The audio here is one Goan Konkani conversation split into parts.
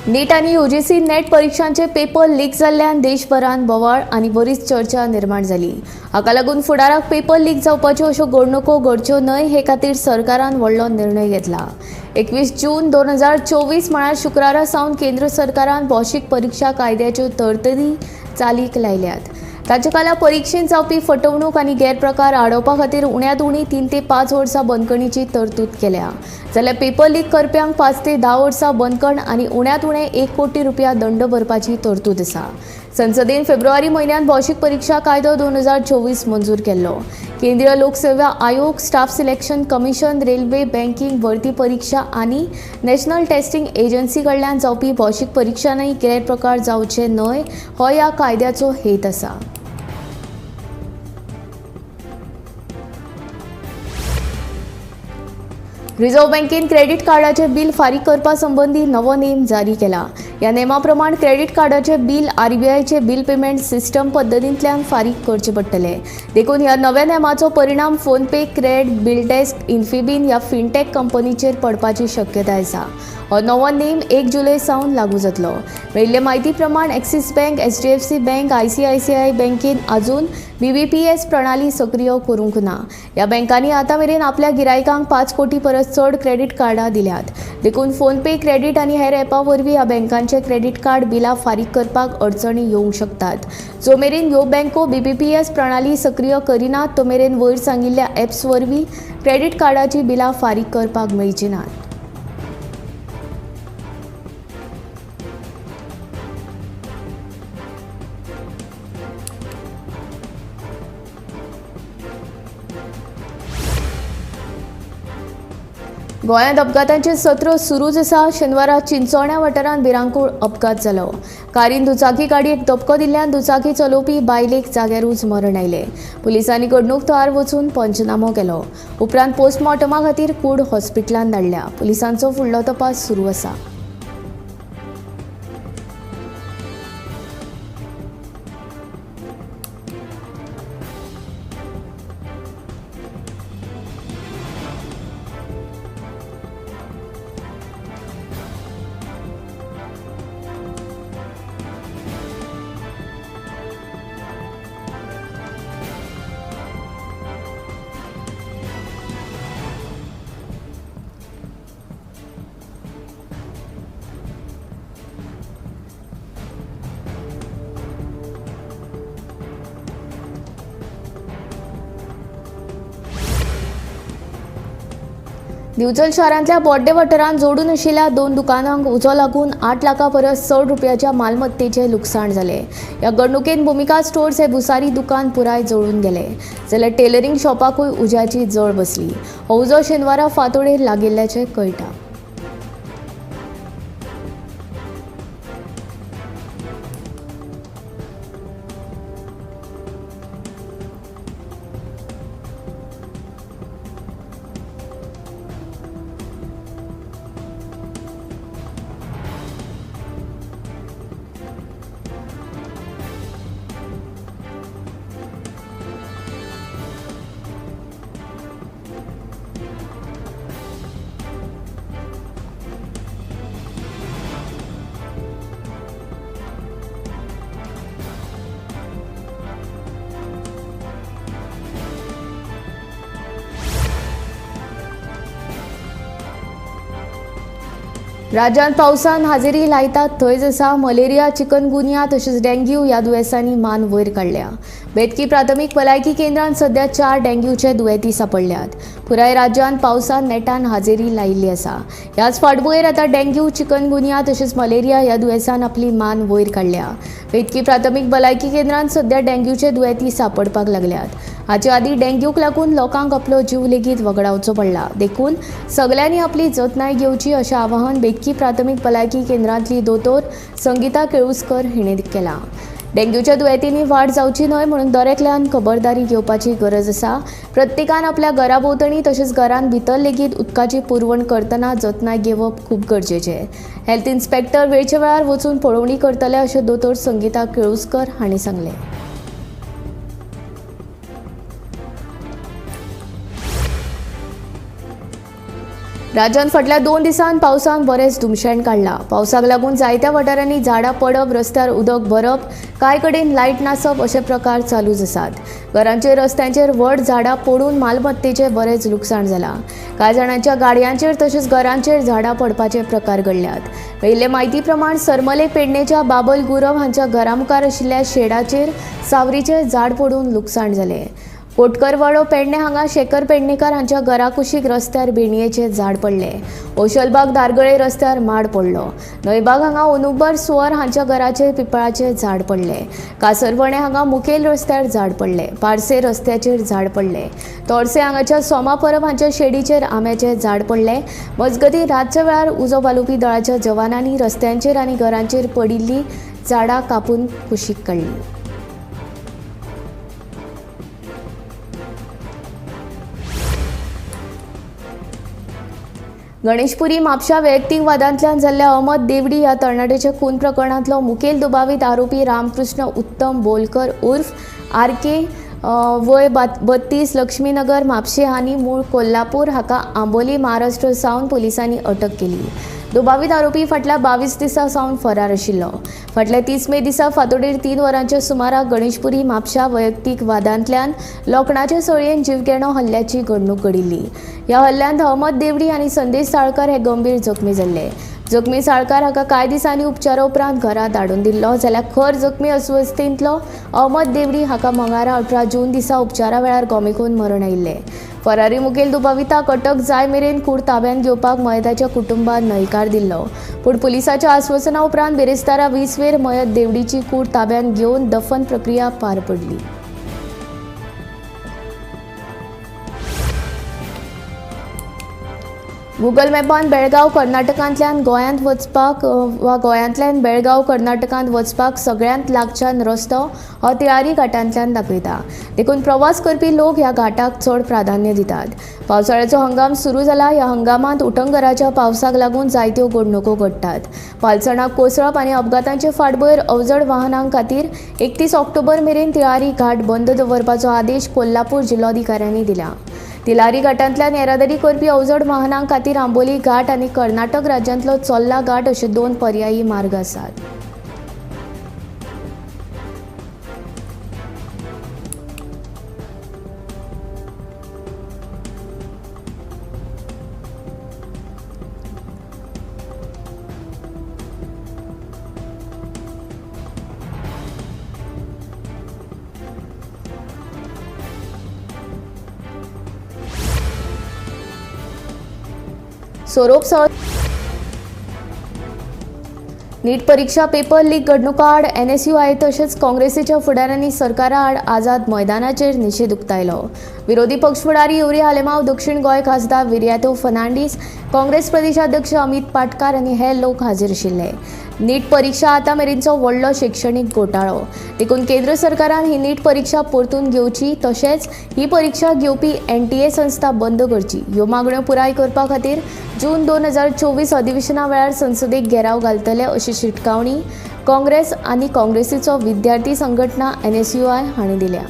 नीट आनी यूजीसी नेट परिक्षांचे पेपर लीक जाल्ल्यान देशभरांत बोवाळ आनी बरीच चर्चा निर्माण जाली. हाका लागून फुडाराक पेपर लीक जावपाच्यो अश्यो घडणुको घडच्यो न्हय हे खातीर सरकारान व्हडलो निर्णय घेतला. 21 जून 2024 म्हळ्यार शुक्रारा सावन केंद्र सरकारान भौशीक परिक्षा कायद्याच्यो तरतुदी चालीक लायल्यात. ताचे खाला परिक्षेंत जावपी फटवणूक आनी गैरप्रकार आडोवपा खातीर उण्यांत उणी 3 ते 5 वर्सां बंदखणीची तरतूद केल्या. जाल्यार पेपर लीक करप्यांक 5 ते 10 वर्सां बंदखण आनी उण्यांत उणें 1 कोटी रुपया दंड भरपाची तरतूद आसा. संसदेन फेब्रुवारी म्हयन्यांत भौशीक परिक्षा कायदो 2024 मंजूर केल्लो. केंद्रीय लोकसेवा आयोग, staff selection commission, railway, banking भरती परिक्षा आनी नॅशनल टेस्टिंग एजन्सी कडल्यान जावपी भौशीक परिक्षांनी गैरप्रकार जावचे न्हय हो ह्या कायद्याचो हेत आसा. रिझर्व्ह बँकेन क्रेडीट कार्डाचे बिल फारीक करपा संबंदी नवो नेम जारी केला. ह्या नेमा प्रमाण क्रेडीट कार्डाचे बिल आरबीआयचे बिल पेमेंट सिस्टम पद्दतींतल्यान फारीक करचें पडटलें. देखून ह्या नव्या नेमाचो परिणाम फोनपे, क्रेड, बिलडेस्क, इन्फिबीन ह्या फिनटेक कंपनीचेर पडपाची शक्यताय आसा. हो नवो नेम 1 जुलय सावन लागू जातलो. मेळिल्ले म्हायती प्रमाण Axis bank, HDFC bank, ICICI बँकेन अजून बीबीपीएस प्रणाली सक्रीय करूंक ना. ह्या बँकांनी आतां मेरेन आपल्या गिरायकांक 5 कोटी परस चड क्रेडीट कार्डां दिल्यात. देखून फोनपे, क्रेडीट आनी हेर ॲपां वरवीं ह्या बँकांचे क्रेडीट कार्ड बिलां फारीक करपाक अडचणी येवंक शकतात. जो मेरेन ह्यो बँको बीबीपीएस प्रणाली सक्रीय करिनात तो मेरेन वयर सांगिल्ल्या ॲप्स वरवीं क्रेडीट कार्डाचीं बिलां फारीक करपाक मेळचीं नात. गोंयांत अपघातांचें सत्र सुरूच आसा. शेनवारा चिंचोण्या वाठारांत भिरांकूळ अपघात जालो. कारीन दुचाकी गाडयेक धपको दिल्ल्यान दुचाकी चलोवपी बायलेक जाग्यारूच मरण आयलें. पुलिसांनी घडणूक थळार वचून पंचनामो केलो. उपरांत पोस्टमॉर्टमा खातीर कूड हॉस्पिटलांत धाडल्या. पुलिसांचो फुडलो तपास सुरू आसा. दिवचल शारांतल्या बोड्डे वाठारांत जोडून आशिल्ल्या 2 दुकानांक उजो लागून 8 लाखां परस चड रुपयाच्या मालमत्तेचें लुकसाण जालें. ह्या घडणुकेन भुमिका स्टोर्स हे भुसारी दुकान पुराय जळून गेलें. जाल्यार टेलरींग शॉपाकूय उज्याची जळ बसली. हो उजो शेनवारा फांतोडेर लागिल्ल्याचें कळटा. राज्यांत पावसान हाजेरी लायतात थंयच आसा. मलेरिया, चिकनगुनिया तशेंच डेंग्यू ह्या दुयेंसांनी मान वयर काडल्या. बेतकी प्राथमीक भलायकी केंद्रांत सध्या 4 डेंग्यूचे दुयेंती सांपडल्यात. पुराय राज्यांत पावसान नेटान हाजेरी लायिल्ली आसा. ह्याच फाटभुंयेर आतां डेंग्यू, चिकनगुनिया तशेंच मलेरिया ह्या दुयेंसान आपली मान वयर काडल्या. बेतकी प्राथमीक भलायकी केंद्रांत सध्या डेंग्यूचे दुयेंती सांपडपाक लागल्यात. हाचे आदीं डेंग्यूक लागून लोकांक आपलो जीव लेगीत वगडावचो पडला. देखून सगल्यांनी आपली जतनाय घेवची अशें आवाहन बेतकी प्राथमीक भलायकी केंद्रांतली दोतोर संगीता केळुस्कर हिणें केलां. डेंग्यूच्या दुयेंतींनी वाड जावची न्हय म्हणून दरेकल्यान खबरदारी घेवपाची गरज आसा. प्रत्येकान आपल्या घरा भोंवतणी तशेंच घरांत भितर लेगीत उदकाची पुरवण करतना जतनाय घेवप खूब गरजेचें. हेल्थ इन्स्पेक्टर वेळचे वेळार वचून पळोवणी करतले अशें दोतोर संगीता केळुस्कर हांणी सांगलें. राज्यांत फाटल्या 2 दिसांत पावसान बरेंच धुमशेण काडलां. पावसाक लागून जायत्या वाठारांनी झाडां पडप, रस्त्यार उदक भरप, कांय कडेन लायट नासप अशे प्रकार चालूच आसात. घरांचेर रस्त्यांचेर व्हड झाडां पडून मालमत्तेचें बरेंच लुकसाण जालां. कांय जाणांच्या गाडयांचेर तशेंच घरांचेर झाडां पडपाचे प्रकार घडल्यात. मेळिल्ले म्हायती प्रमाण सरमले पेडणेच्या बाबल गुरव हांच्या घरा मुखार आशिल्ल्या शेडाचेर सावरीचें झाड पडून लुकसाण जालें. कोटकरवाडो पेडणे हांगा शेखर पेडणेकर हांच्या घरा कुशीक रस्त्यार भेणयेचें झाड पडलें. ओशलबाग दारगळे रस्त्यार माड पडलो. न्हंयबाग हांगा अनुबर सुवर हांच्या घराचेर पिपळाचें झाड पडलें. कासरवणे हांगा मुखेल रस्त्यार झाड पडलें. पार्से रस्त्याचेर झाड पडलें. तोरसे हांगाच्या सोमा परब हांच्या शेडीचेर आंब्याचें झाड पडलें. मजगतीं रातच्या वेळार उजो पालोवपी दळाच्या जवानांनी रस्त्यांचेर आनी घरांचेर पडिल्लीं झाडां कापून कुशीक काडलीं. गणेशपुरी म्हापशा वैयक्तीक वादांतल्यान जाल्ल्या अहमद देवडी ह्या तरणाट्याच्या खून प्रकरणांतलो मुखेल दुबावीत आरोपी रामकृष्ण उत्तम बोलकर उर्फ आर के वय 32 लक्ष्मीनगर म्हापशे आनी मूळ कोल्हापूर हाका आंबोली महाराष्ट्र सावन पुलिसांनी अटक केली. दुबावीत आरोपी फाटल्या 22 दिसां सावन फरार आशिल्लो. फाटल्या 30 मे दिसा फांतोडेर 3 वरांच्या सुमाराक गणेशपुरी म्हापशा वैयक्तीक वादांतल्यान लोखणाचे सळयेन जीवघेणो हल्ल्याची घडणूक घडिल्ली. ह्या हल्ल्यांत अहमद देवडी आनी संदेश साळकार हे गंभीर जखमी जाल्ले. जखमी साळकार हाका कांय दिसांनी उपचारा उपरांत घरा धाडून दिल्लो, जाल्यार खर जखमी अस्वस्थेंतलो अहमद देवडी हाका मंगळारा 18 जून दिसा उपचारा वेळार गोमेकून मरण आयिल्लें. फरारी मुखेल दुबाविताक अटक जाय मेरेन कूड ताब्यांत घेवपाक मयताच्या कुटुंबान न्हयकार दिल्लो. पूण पुलिसाच्या आस्वासना उपरांत बिरेस्तारा 20 वेर मयत देवडीची कूड ताब्यांत घेवन दफन प्रक्रिया पार पडली. गुगल मॅपान बेळगांव कर्नाटकांतल्यान गोंयांत वचपाक वा गोंयांतल्यान बेळगांव कर्नाटकांत वचपाक सगळ्यांत लागच्यान रस्तो हो तिळारी घाटांतल्यान दाखयता. देखून प्रवास करपी लोक ह्या घाटाक चड प्राधान्य दितात. पावसाळ्याचो हंगाम सुरू जाला. ह्या हंगामांत उटंगराच्या पावसाक लागून जायत्यो घडणुको घडटात. पालसणां कोसळप आनी अपघातांचे फाटभूंयेर अवजड वाहनां खातीर 31 ऑक्टोबर मेरेन तिळारी घाट बंद दवरपाचो आदेश कोल्हापूर जिल्लोधिकाऱ्यांनी दिला. तिलारी घाटांतल्यान येरादारी करपी अवजड वाहनां खातीर आंबोली घाट आनी कर्नाटक राज्यांतलो चोल्ला घाट अशे 2 पर्यायी मार्ग आसात. सोरोप नीट परीक्षा पेपर लीक घडणुका आड एनएसयूआय तशेंच काँग्रेसीच्या फुडाऱ्यांनी सरकारा आड आझाद मैदानाचेर निशेध उक्तायलो. विरोधी पक्ष फुडारी युरी आलेमाव, दक्षिण गोंय खासदार विरियातो फर्नांडीस, काँग्रेस प्रदेशाध्यक्ष अमित पाटकार आनी हेर लोक हाजीर आशिल्ले. नीट परीक्षा आतां मेरेनचो व्हडलो शिक्षणीक घोटाळो, देखून केंद्र सरकारान ही नीट परीक्षा परतून घेवची, तशेंच ही परीक्षा घेवपी एनटीए संस्था बंद करची. ह्यो मागण्यो पुराय करपा खातीर जून 2024 अधिवेशना वेळार संसदेक घेराव घालतले अशी शिटकावणी काँग्रेस आनी काँग्रेसीचो विद्यार्थी संघटना एनएसयूआय हांणी दिल्या.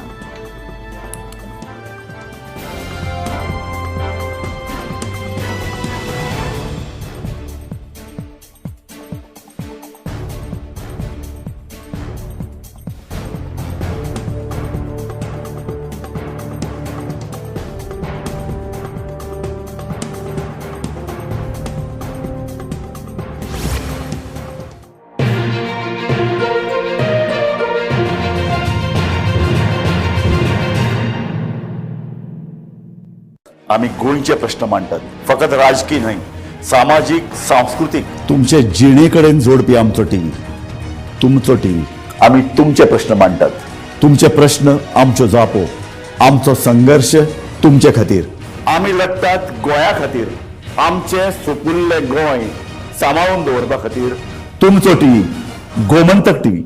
आमी गोंयचे प्रश्न मांडटात, फकत राजकीय न्हय, सामाजीक, सांस्कृतीक, तुमचे जिणे कडेन जोडपी आमचो टीव्ही, तुमचो टीव्ही. आमी तुमचे प्रश्न मांडटात, तुमचे प्रश्न आमच्यो जापो, आमचो संघर्श तुमचे खातीर. आमी लढटात गोंया खातीर, आमचें सुपुल्लें गोंय सांबाळून दवरपा खातीर. तुमचो टीव्ही, गोमंतक टीव्ही.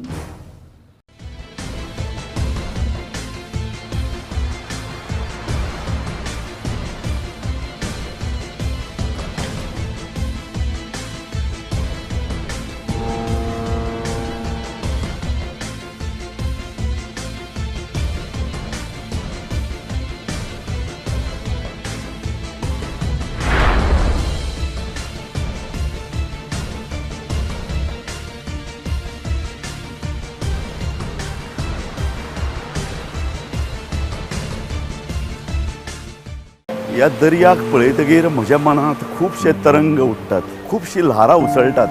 ह्या दर्याक पळयतगीर म्हज्या मनांत खुबशे तरंग उठ्ठात, खुबशीं ल्हारां उसळटात.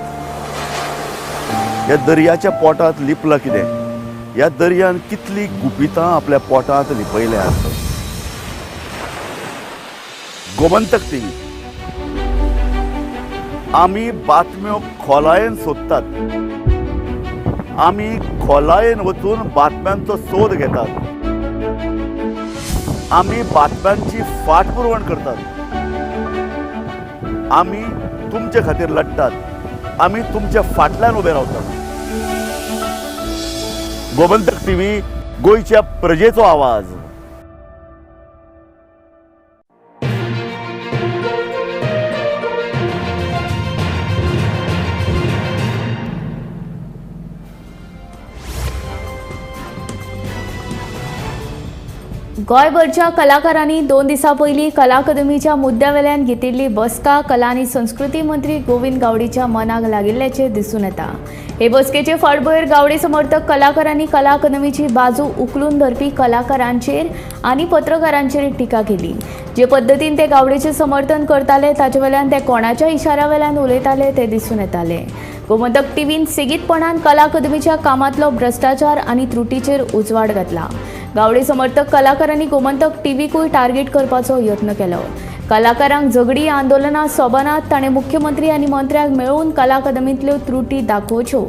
ह्या दर्याच्या पोटांत लिपलां कितें? ह्या दर्यान कितलीं गुपितां आपल्या पोटांत लिपयल्यात. गोमंतक टीव्ही, आमी बातम्यो खोलायेन सोदतात, आमी खोलायेन वचून बातम्यांचो सोद घेतात, आमी बातम्यांची फाटपुरवण करतात, आमी तुमचे खातीर लढटात, आमी तुमच्या फाटल्यान उबे रावतात. गोमंतक टीव्ही, गोंयच्या प्रजेचो आवाज. गोंयभरच्या कलाकारांनी 2 दिसां पयलीं कला अकादमीच्या मुद्द्या वेल्यान घेतिल्ली बसका कला आनी संस्कृती मंत्री गोविंद गावडीच्या मनाक लागिल्ल्याचें दिसून येता. हे बसकेचे फाटभुंयेर गावडे समर्थक कलाकारांनी कला अकादमीची बाजू उखलून धरपी कलाकारांचेर आनी पत्रकारांचेर टिका केली. जे पद्दतीन ते गावडेचें समर्थन करताले ताचे वेल्यान ते कोणाच्या इशाऱ्या वेल्यान उलयताले ते दिसून येताले. गोमंतक टीव्हीन सेगीतपणान कला अकादमीच्या कामांतलो भ्रश्टाचार आनी त्रुटीचेर उजवाड घातला. गावडे समर्थक कलाकारांनी गोमंतक टीव्हीकूय टार्गेट करपाचो यत्न केलो. कलाकारांक झगडी आंदोलनां सोबनात, ताणें मुख्यमंत्री आनी मंत्र्यांक मेळून कला अकादमींतल्यो त्रुटी दाखोवच्यो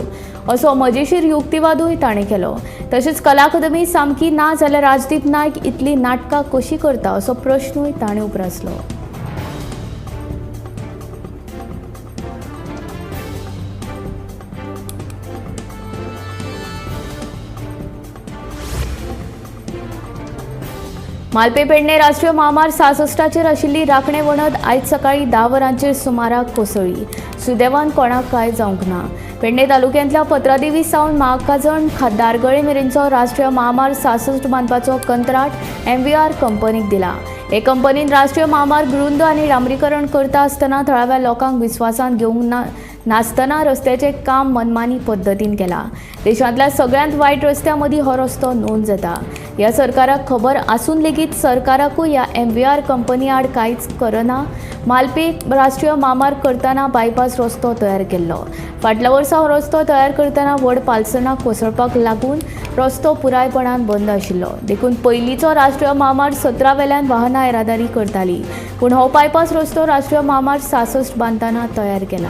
असो मजेशीर युक्तिवादूय ताणें केलो. तशेंच कला अकादमी सामकी ना जाल्यार राजदीप नायक इतली नाटकां कशी करता असो प्रश्नूय ताणें उप्रासलो. मालपे पेडणे राष्ट्रीय म्हामार्ग 66चेर आशिल्ली राखणे वणत आयज सकाळी 10 वरांचेर सुमाराक कोसळ्ळी. सुदैवान कोणाक कांय जावंक ना. पेडणे तालुक्यांतल्या पत्रादेवी सावन महाकाजण दारगळे मेरेनचो राष्ट्रीय म्हामार्ग 66 बांदपाचो कंत्राट MVR कंपनीक दिला. हे कंपनीन राष्ट्रीय म्हामार्ग रुंद आनी डांबरीकरण करता आसतना थळाव्या लोकांक विस्वासांत घेवंक नासतना रस्त्याचें काम मनमानी पद्दतीन केलां. देशांतल्या सगळ्यांत वायट रस्त्यां मदीं हो रस्तो नोंद जाता. ह्या सरकाराक खबर आसून लेगीत सरकाराकूय ह्या MVR company आड कांयच करना. मालपे राष्ट्रीय म्हामार्ग करतना बायपास रस्तो तयार केल्लो. फाटल्या वर्सा हो रस्तो तयार करतना व्हड पालसणां कोसळपाक लागून रस्तो पुरायपणान बंद आशिल्लो. देखून पयलींचो राष्ट्रीय म्हामार्ग 17 वेल्यान वाहनां येरादारी करताली, पूण हो बायपास रस्तो राष्ट्रीय म्हामार्ग 66 बांदतना तयार केला.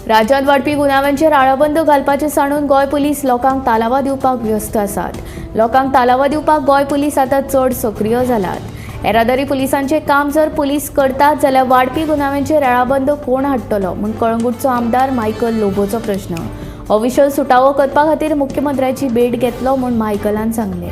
राज्यांत वाडपी गुन्यांवांचेर आळाबंद घालपाचें सांडून गोंय पुलीस लोकांक तालावा दिवपाक व्यस्त आसात. लोकांक तालावा दिवपाक गोंय पुलीस आतां चड सक्रीय जाल्यात. येरादारी पुलिसांचें काम जर पुलीस करतात जाल्यार वाडपी गुन्यांवांचेर आळाबंद कोण हाडटलो म्हूण कळंगूटचो आमदार मायकल लोबोचो प्रश्न. हो विशय सुटावो करपा खातीर मुख्यमंत्र्याची भेट घेतलो म्हूण मायकलान सांगलें.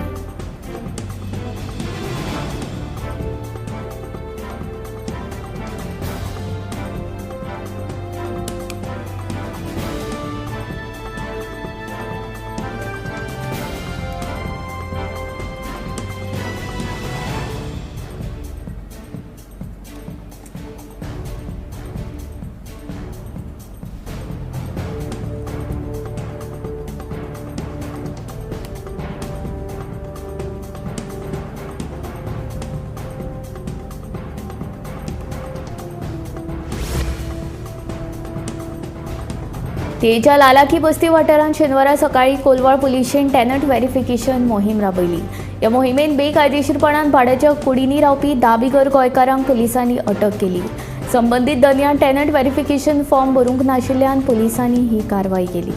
तेच्या लालाकी बस्ती वाठारांत शेनवारा सकाळी कोलवाळ पुलिशेन टेनंट व्हेरिफिकेशन मोहीम राबयली. ह्या मोहिमेन बेकायदेशीरपणान भाड्याच्या कुडींनी रावपी 10 बिगर गोंयकारांक पुलिसांनी अटक केली. संबंदीत दनयान टेनंट व्हेरिफिकेशन फॉर्म भरूंक नाशिल्ल्यान पुलिसांनी ही कारवाय केली.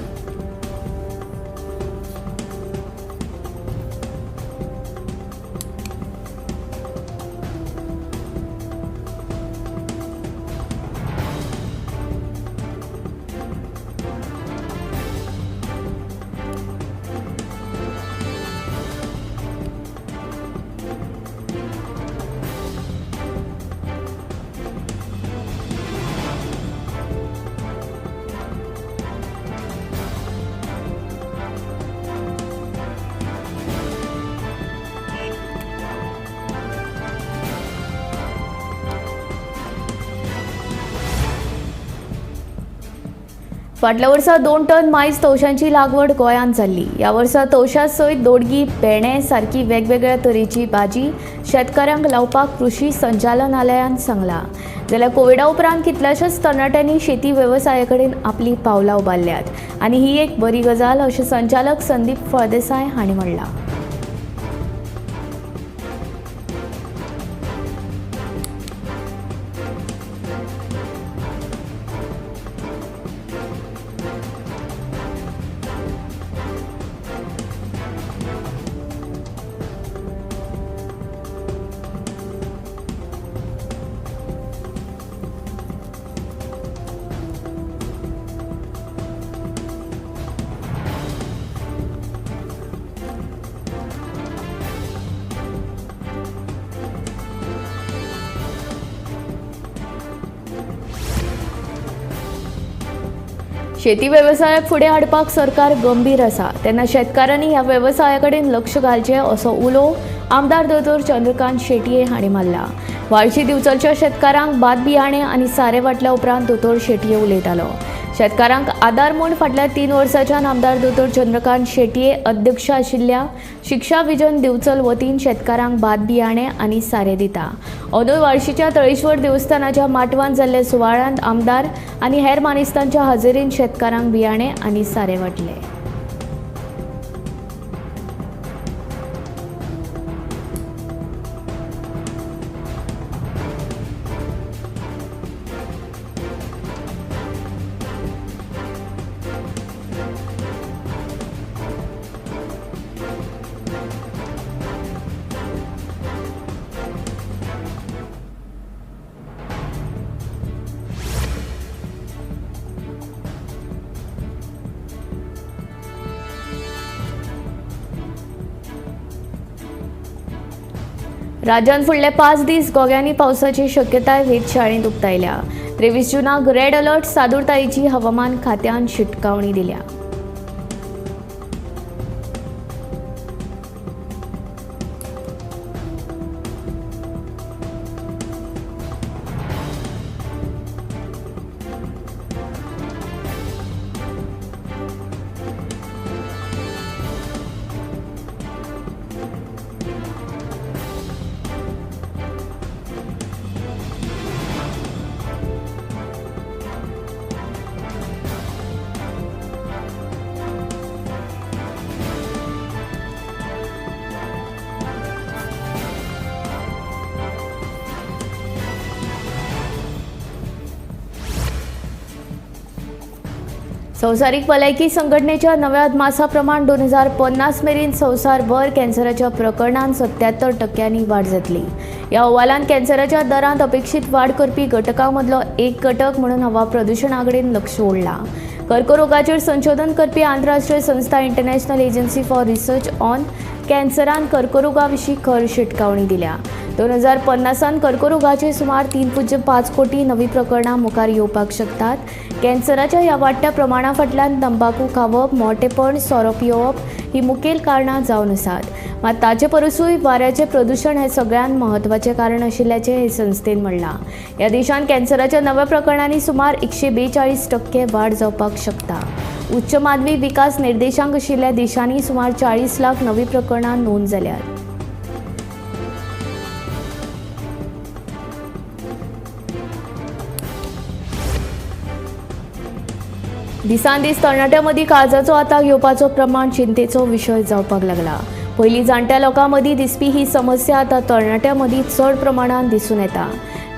फाटल्या वर्सा 2 टन मायज तवशांची लागवड गोंयांत जाल्ली. ह्या वर्सा तवशा सयत दोडगी, भेंडे सारकी वेगवेगळ्या तरेची भाजी शेतकाऱ्यांक लावपाक कृशी संचालनालयान सांगलां. जाल्यार कोविडा उपरांत कितल्याशाच तरणाट्यांनी शेती वेवसाया कडेन आपली पावलां उबारल्यात आनी ही एक बरी गजाल अशें संचालक संदीप फळदेसाय हांणी म्हणलां. शेती वेवसायाक फुडें हाडपाक सरकार गंभीर आसा, तेन्ना शेतकारांनी ह्या वेवसाया कडेन लक्ष घालचें असो उलो आमदार दोतोर चंद्रकांत शेटये हांणी मारला. व्हाळशी दिवचलच्या शेतकारांक भात बियाणे आनी सारें वांटल्या उपरांत दोतोर शेटये उलयतालो. शेतकारांक आदार म्हूण फाटल्या 3 वर्सांच्यान आमदार दोतोर चंद्रकांत शेटये अध्यक्ष आशिल्ल्या शिक्षा विजन दिवचल वतीन शेतकारांक भात बियाणे आनी सारें दिता. अंदूं व्हाळशीच्या तळेश्वर देवस्थानाच्या माटवांत जाल्ल्या सुवाळ्यांत आमदार आनी हेर मानेस्तांच्या हाजेरीन शेतकारांक बियाणे आनी सारें वांटलें. राज्यांत फुडले 5 दीस गोग्यांनी पावसाची शक्यताय वेधशाळेंत उक्तायल्या. 23 जूनाक रेड अलर्ट सादूरतायेची हवामान खात्यान शिटकावणी दिल्या. संवसारीक भलायकी संघटनेच्या नव्या अदमासा प्रमाण 2050 मेरेन संवसारभर कॅन्सराच्या प्रकरणांत 77% वाड जातली. ह्या अहवालांत कॅन्सराच्या दरांत अपेक्षीत वाड करपी घटकां मदलो एक घटक म्हणून हवा प्रदुशणा कडेन लक्ष ओडलां. कर्करोगाचेर संशोधन करपी आंतरराष्ट्रीय संस्था international agency for research on कॅन्सरान कर्करोगा विशीं खर शिटकावणी दिल्या. 2050 कर्करोगाचे सुमार 3.5 कोटी नवी प्रकरणां मुखार येवपाक शकतात. कॅन्सराच्या ह्या वाडट्या प्रमाणा फाटल्यान तंबाकू खावप, मोटेपण, सोरो पियोवप ही मुखेल कारणां जावन आसात. मात ताचे परसूय वाऱ्याचें प्रदुशण हें सगळ्यांत म्हत्वाचें कारण आशिल्ल्याचें हे संस्थेन म्हणलां. ह्या देशांत कॅन्सराच्या नव्या प्रकरणांनी सुमार 142% वाड जावपाक शकता. उच्च मानवी विकास निर्देशांक आशिल्ल्या देशांनी सुमार 40 लाख नवी प्रकरणां नोंद जाल्यात. दिसान दीस तरणाट्यां मदीं काळजाचो आताक येवपाचो प्रमाण चिंतेचो विशय जावपाक लागला. पयलीं जाणट्या लोकां मदीं दिसपी ही समस्या आतां तरणाट्यां मदीं चड प्रमाणांत दिसून येता.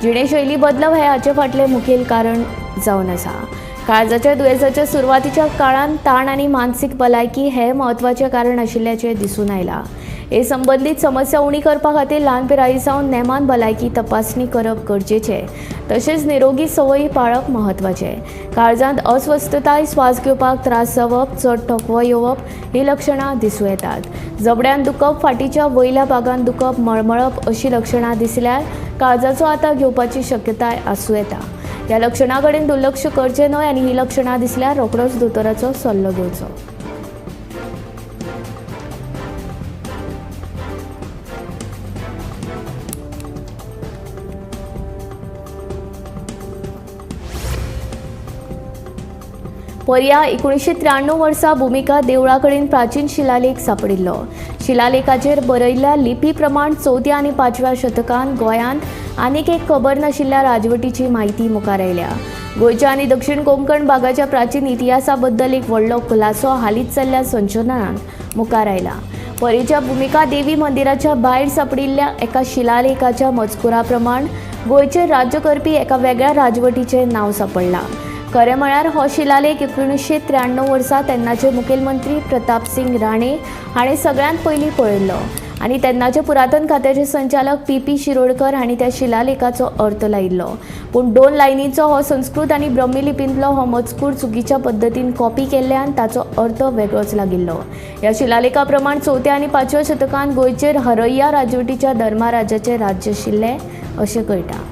जिणेशैली बदलप हें हाचे फाटलें मुखेल कारण जावन आसा. काळजाच्या दुयेंसाच्या सुरवातीच्या काळांत ताण आनी मानसीक भलायकी हें म्हत्वाचें कारण आशिल्ल्याचें दिसून आयलां. हे संबंदीत समस्या उणी करपा खातीर ल्हान पिराये सावन नेमान भलायकी तपासणी करप गरजेचें, तशेंच निरोगी संवयी पाळप म्हत्वाचें. काळजांत अस्वस्थताय, श्वास घेवपाक त्रास जावप, चड थकवो येवप ही लक्षणां दिसूं येतात. जबड्यान दुखप, फाटीच्या वयल्या भागान दुखप, मळमळप अशी लक्षणां दिसल्यार काळजाचो आताक घेवपाची शक्यताय आसूं येता. ह्या लक्षणां कडेन दुर्लक्ष करचें न्हय आनी ही लक्षणां दिसल्यार रोखडोच दोतोराचो सल्लो घेवचो. पर्या 1993 वर्सा भुमिका देवळा कडेन प्राचीन शिलालेख सांपडिल्लो. शिलालेखाचेर बरयल्ल्या लिपी प्रमाण 4थ्या आनी 5व्या शतकांत गोंयांत आनीक एक खबर नाशिल्ल्या राजवटीची म्हायती मुखार आयल्या. गोंयच्या आनी दक्षिण कोंकण भागाच्या प्राचीन इतिहासा बद्दल एक व्हडलो खुलासो हालींच चल्ल्या संशोधनान मुखार आयला. पर्येच्या भुमिका देवी मंदिराच्या भायर सांपडिल्ल्या एका शिलालेखाच्या मजकुरा प्रमाण गोंयचेर राज्य करपी एका वेगळ्या राजवटीचें नांव सांपडलां. खरें म्हळ्यार हो शिलालेख 1993 वर्सा तेन्नाचे मुखेलमंत्री प्रताप सिंग राणे हाणें सगळ्यांत पयलीं पळयल्लो आनी तेन्नाचे पुरातन खात्याचे संचालक पी.पी. शिरोडकर हांणी त्या शिलालेखाचो अर्थ लायिल्लो. पूण 2 लायनीचो हो संस्कृत आनी ब्रह्मी लिपींतलो हो मजकूर चुकीच्या पद्दतीन कॉपी केल्ल्यान ताचो अर्थ वेगळोच लागिल्लो. ह्या शिलालेखा प्रमाण 4थ्या आनी 5व्या शतकांत गोंयचेर हरय्या राजवटीच्या धर्माराजाचें राज्य आशिल्लें अशें कळटा.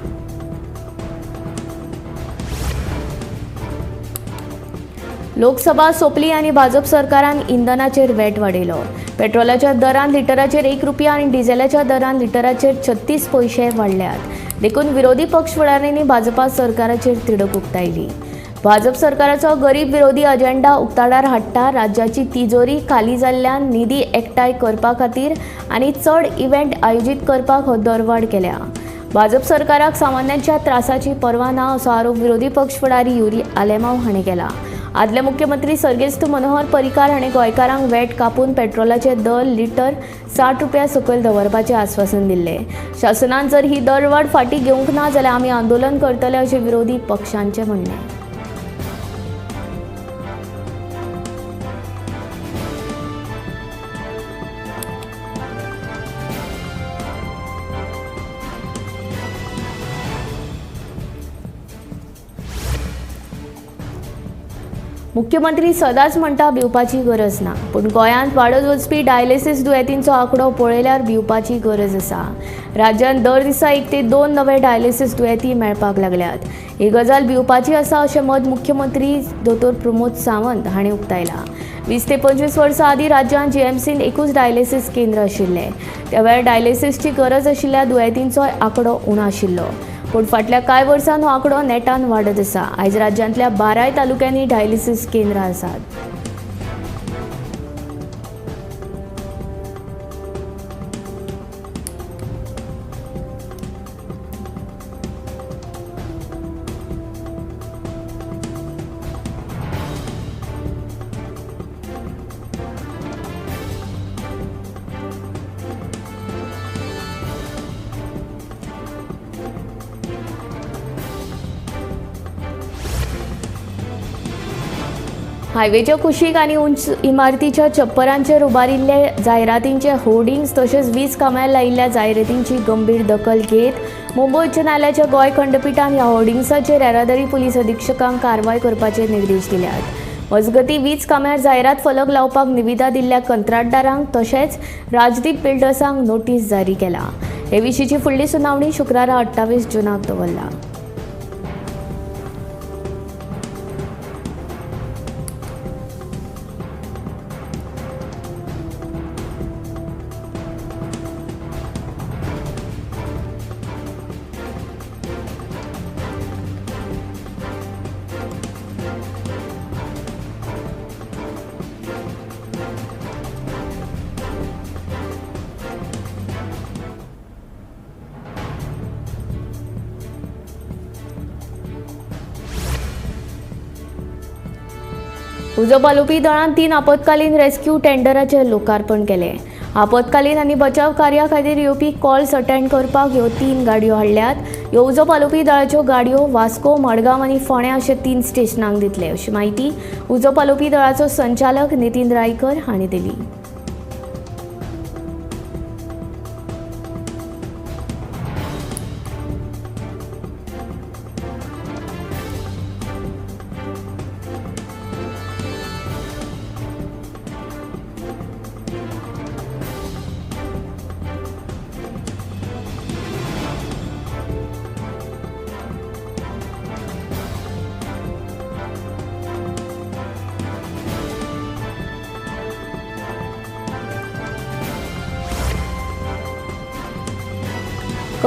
लोकसभा सोंपली आनी भाजप सरकारान इंधनाचेर वेट वाडयलो. पेट्रोलाच्या दरान लिटराचेर 1 रुपया आनी डिझेलाच्या दरान लिटराचेर 36 पयशे वाडल्यात. देखून विरोधी पक्ष फुडाऱ्यांनी भाजपा सरकाराचेर तिडक उक्तायली. भाजप सरकाराचो गरीब विरोधी अजेंडा उक्ताडार हाडटा. राज्याची तिजोरी खाली जाल्ल्यान निधी एकठांय करपा खातीर आनी चड इव्हेंट आयोजीत करपाक हो दरवाड केल्या. भाजप सरकाराक सामान्यांच्या त्रासाची पर्वा ना असो आरोप विरोधी पक्ष फुडारी युरी आलेमाव हांणी केला. आदले मुख्यमंत्री सर्गेस्त मनोहर पर्रीकार हांणी गोंयकारांक वेट कापून पेट्रोलाचे दर लिटर 60 रुपया सकयल दवरपाचें आस्वासन दिल्लें. शासनान जर ही दरवाड फाटीं घेवंक ना जाल्यार आमी आंदोलन करतले अशें विरोधी पक्षांचें म्हणणें. मुख्यमंत्री सदांच म्हणटा भिवपाची गरज ना, पूण गोंयांत वाडत वचपी डायलिसीस दुयेंतींचो आंकडो पळयल्यार भिवपाची गरज आसा. राज्यांत दर दिसा 1 ते 2 नवे डायलिसीस दुयेंती मेळपाक लागल्यात. ही गजाल भिवपाची आसा अशें मत मुख्यमंत्री दोतोर प्रमोद सावंत हांणी उक्तायलां. 20 ते 25 वर्सां आदीं राज्यांत जीएमसीन एकूच डायलिसीस केंद्र आशिल्लें. त्या वेळार डायलिसीसची गरज आशिल्ल्या दुयेंतींचो आंकडो उणो आशिल्लो, पूण फाटल्या कांय वर्सांत हो आंकडो नेटान वाडत आसा. आयज राज्यांतल्या 12 तालुक्यांनी डायलिसीस केंद्रां आसात. हायवेच्या कुशीक आनी उंच इमारतीच्या छप्परांचेर उबारिल्ले जायरातींचे होर्डिंग्स तशेंच वीज कामार लायिल्ल्या जायरातींची गंभीर दखल घेत मुंबय उच्च न्यायालयाच्या गोंय खंडपिठान ह्या होर्डिंग्साचेर येरादारी पुलीस अधिक्षकांक कारवाय करपाचे निर्देश दिल्यात. मजगतीं वीज कामार जायरात फलक लावपाक निविदा दिल्ल्या कंत्राटदारांक तशेंच राजदीप बिल्डर्सांक नोटीस जारी केला. हे विशींची फुडली सुनावणी शुक्रारा 28 जूनाक दवरला. उजो पालोवपी दळान 3 आपत्कालीन रेस्क्यू टेंडराचें लोकार्पण केलें. आपत्कालीन आनी बचाव कार्या खातीर येवपी कॉल्स अटेंड करपाक ह्यो 3 गाडयो हाडल्यात. ह्यो उजो पालोवपी दळाच्यो गाडयो वास्को, मडगांव आनी फोंड्या अशे 3 स्टेशनांक दितले अशी म्हायती उजो पालोवपी दळाचो संचालक नितीन रायकर हांणी दिली.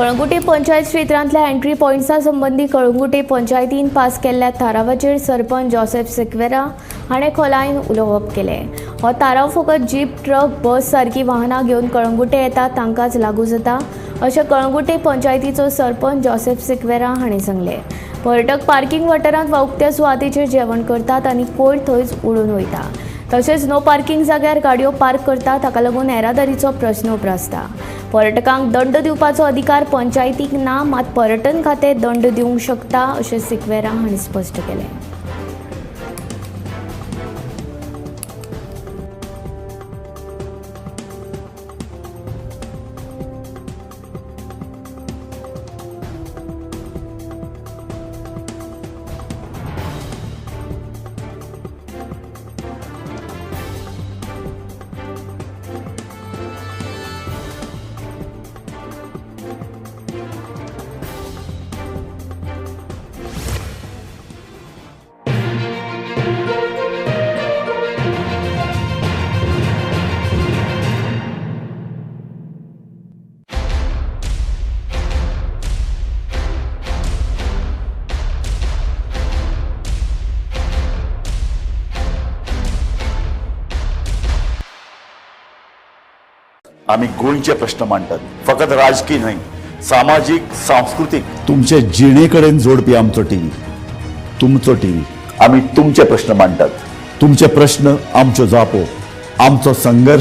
कळंगुटे पंचायत क्षेत्रांतल्या एंट्री पॉयंट्सा संबंदी कळंगुटे पंचायतीन पास केल्ल्या थारावाचेर सरपंच जोसेफ सिक्वेरा हाणें खोलायेन उलोवप केलें. हो थाराव फकत जीप, ट्रक, बस सारकी वाहनां घेवन कळंगुटे येतात तांकांच लागू जाता अशें कळंगुटे पंचायतीचो सरपंच जोसेफ सिक्वेरा हाणें सांगलें. पर्यटक पार्किंग वाठारांत वा उक्त्या सुवातेचेर जेवण करतात आनी कोयर थंयच उडोवन वयता. तशेंच नो पार्किंग जाग्यार गाडयो पार्क करतात, ताका लागून येरादारीचो प्रस्न उप्रासता. पर्यटकांक दंड दिवपाचो अधिकार पंचायतीक ना, मात पर्यटन खातें दंड दिवंक शकता अशें सिक्वेरा हांणी स्पश्ट केलें. आमी गोंयचे प्रश्न मांडटात, फकत राजकी न्हय, सामाजीक, सांस्कृतीक, तुमचे जिणे कडेन जोडपी आमचो टीव्ही, तुमचो टीव्ही. आमी तुमचे प्रश्न मांडटात, तुमचे प्रश्न आमच्यो जापो, आमचो संघर्श.